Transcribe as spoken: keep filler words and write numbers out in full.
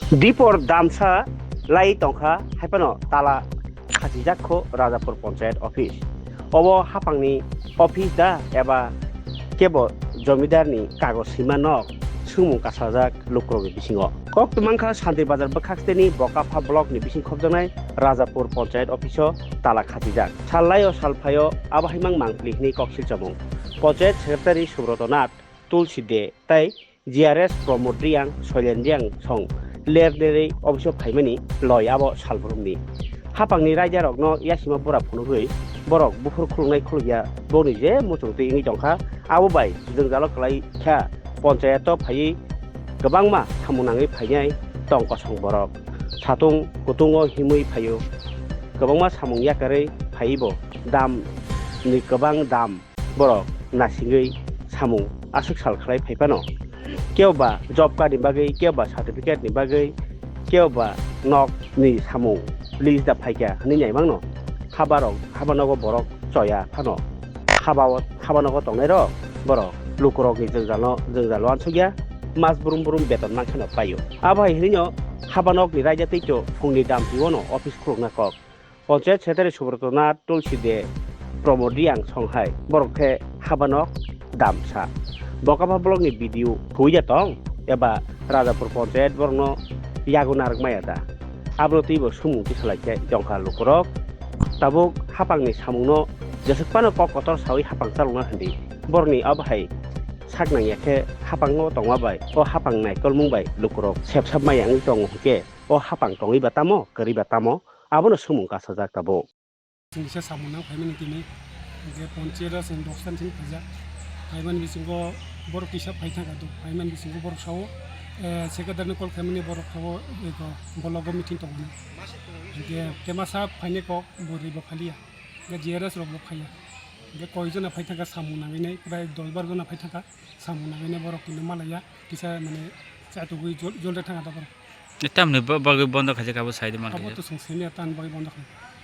Dipor damsa lai tongkha, haiphano tala khachijak kho Rajapur Panchayat office. Obo haphangni office da eba kebo jomidarni kagoj sima nok, swngmung kasajak lukurokni bisingo. Kok twmangkha Santir Bazar bwkhaksteni Bokapha blockni bising khopjaknai Rajapur Panchayat office-o tala khachijak. Sal laio sal phaio abo haimang mangpili hwnwi koksil chamung. Panchayat Secretary Subroto Nath, Tulsi De tei G R S Pramod Reang, Soilen Reang song ler lerwi office-o phaimani loi abo salbrumni. Haphangni raidarokno yasima bura phunugwi borok buphur khuluknai khulukya boni je muchung twi wngwi tongkha, abo bai jwngjalo kwlai kha. Panchayat-o phaiwi kwbangma samung nangwi phainai tong kosong borok. Satung kutungo himwi phaio, kwbangma samung yakarwi phaiwi bo dam ni kwbang dam borok nasingwi samung aswk sal khlai phai phano. Kebo ba job card ni bagwi, kebo ba certificate ni bagwi, kebo ba nok ni samung list da phaikha hwnwi naimangno. Habarok, haba nogo borok choya phano. Haba o, haba nogo tongnai rok borok lukurok ni jwngjal no, jwngjal wansukya, mas brum brum beton mankheno paio. Abo hai hwnwi no haba nok ni raida tei to phungni dam twi o no office khulukna kok. Panchayat Secretary Subroto Nath, Tulsi De, Pramod Reang song hai borok khe habanok damsa. Bokapha block ni B D O huya tong eba Rajapur Panchayat borokno yago narwk maya da? Abro twibo sumung kisa lai khe tongkha lukurok. Tabuk haphangni samungno jeswk phano kok kotor sawi haphang chalokna hindi. Borokni abo hai sak nangya khe haphango tongma bai o haphang naikolmung bai lukurok sepsap maya wngwi tongo hwnkhe o haphang tongwi ba tamo kwrwi ba tamo? Abono swngmung kasajak tabuk. Chwngsa samung nang phaimani tini, hwnkhe ponchero chwng dosta ni simi phaijak. Phaimani bisingo borok kisa phai thangkha, phaimani bisingo borok sao, eh, secretary ni call khaimani borok sao, eko, bologo meeting tongmani. Hwnkhe kemasa phainai kok, bo ribo phaliya. Hwnkhe G R S rok bo phaiya. Hwnkhe koi jona phai thangkha samung nangwi nai, prai dos bar jona phai thangkha samung nangwi nai borok tini malaiya. Kisa mane chatugwi jol-, jolre thangkha da borok. Tamni ba-, bagwi bondo khaijak abo side man Abo khaijak. To chwng simi ya, tamni bagwi bondo khaijak.